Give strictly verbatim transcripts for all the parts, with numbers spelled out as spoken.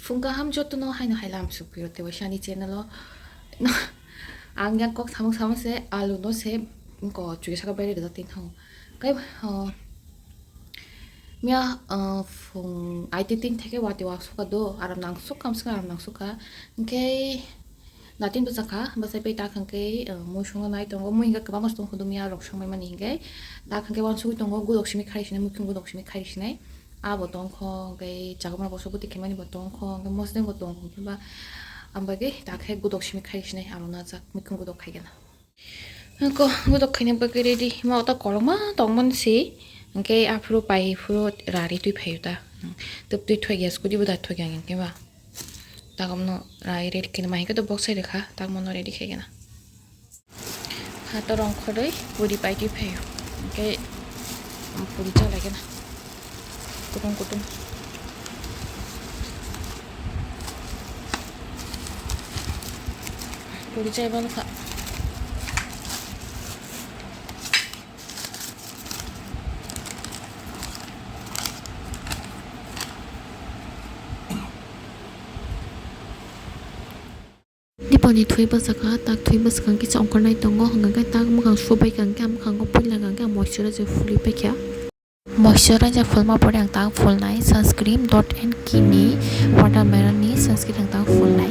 Phung kaham jotono haino hai lam sukphi rw tei waisa ani channel o. Ang yang kok samung samung se alu no se ko churi saka beri rwjak tin thango. Kai, oh, miya, oh, phung aiti tin theke wati wa suka do, aram nang sukha, am sukha, aram nang sukha. Hingke natin bwsakha, bwsai pai tak hingke, oh, mui sungo nai tongo, mui hingke kwbangma tong hudu miya rok songmai mani hingke. Tak hingke wansugui tongo, gulok simi khai sinai, mui khum gulok simi khai sinai. Abo tongkho, hingke chakma bo sobo tikhemani bo tongkho, hingke mosdeng bo tongkho, hingke ba ang bagwi takhe gudok simi khai sinai, aro najak mikung gudok khai gana. Hingke gudok khaina bagwi ready, ma ota kolokma tongmani si, hingke aphuru pai phuru rari twi phaio ta, tei twi thoi ya scooty bo da thoi ya hingke ba, takomno rai ready khaina ma hingke to boksai rwkha, takomno ready khai gana. Hato rong khoroi puri paitwi phaio. Hingke puri chalaigena. Kutung kutung. Puri chai balo kha. Diponi thwi bwsakha, tak thwi bwsakang kisa ongkhornai tongo, hwnkha khe tak mwkhang subaikha, hwnkhe ah mwkhango puila hwnkha khe ang moisturizer phulwi paikha. Moisturizer phulma pore ang tak phulnai sunscreen dot and kini watermelon ni sunscreen ang tak phulnai.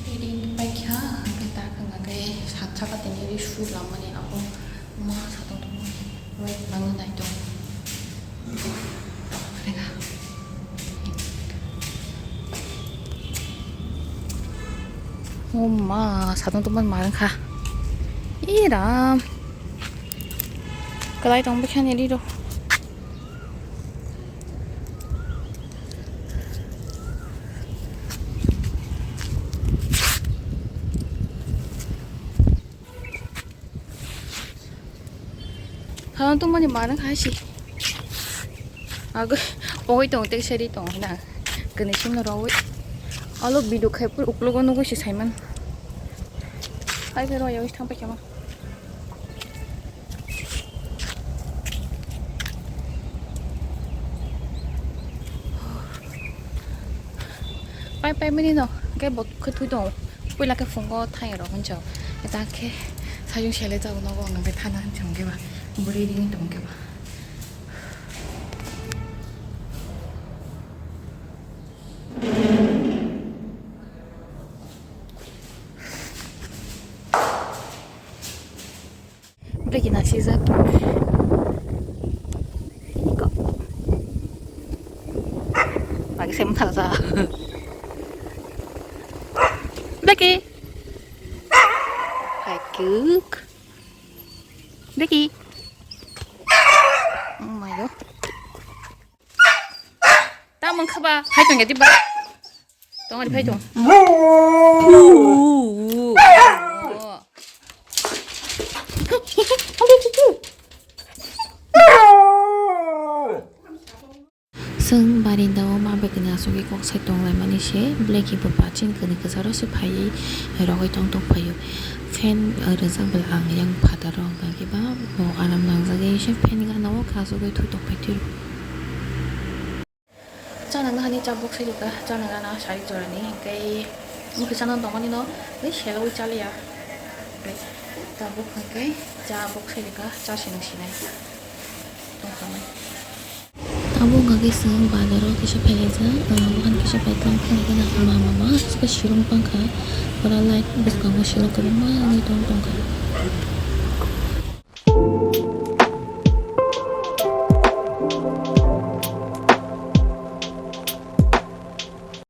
Ready paikha, hwnkhe tak hwnkha khe sat saka tini ri su lamani abo ma satong tongmani wait mangwi naitong. O ma satong tongmani ma wngkha. Ee ram. Kwlai tong bwkha ni ri rw. Hano tongmani manang hai si. Agoi, pogoi tong, tei seri tong, na. Kani sing no roi. Alo bidu khai pur uklogo nugui si saiman. Hai ke roi, thang pa kema. Pai pai mini no, ke bot khe thui tong. Puila khe phungo thai rok hincho. Eta khe sajung sele jago nogo ang bai thana hincho ke ba. Buri ring tong ke ba. Blackie nasijak. Iko. Lagi sem thangsa. Blackie. Hai kuk. Blackie. Oh my God. Tamo wngkha ba? Hai tong ya, di ba? Tong, ari phai tong. Chwng barinda o ma bai kwnwi asugwi kok sai tong laimani se, Blackie bo bachin kwnwi kwcharo se phaiwi rogwi tong tong phaio. Fan, uh, rwjak bai ang yang phataro hwnkha khe ba bo aram nangjagwi se fan gana o kasugwi thwi tong phai tiro. Chanang hani chabuk sai rwkha, chanang gana sari jorani, hwnkhe mukhe chanang tongmani no, tei selawi chaliya. Tei tabuk hwnkhe chabuk sai rwkha, cha sinung sinai tongkhamani. Tabuk hwnkhe chwng bazaro kisa phailaijak, ah, buhan kisa paikha, hwnkhe na mama ma, chwkhe silong pangkha, pura light bwskango silong kwbangma wngwi tong tongkha.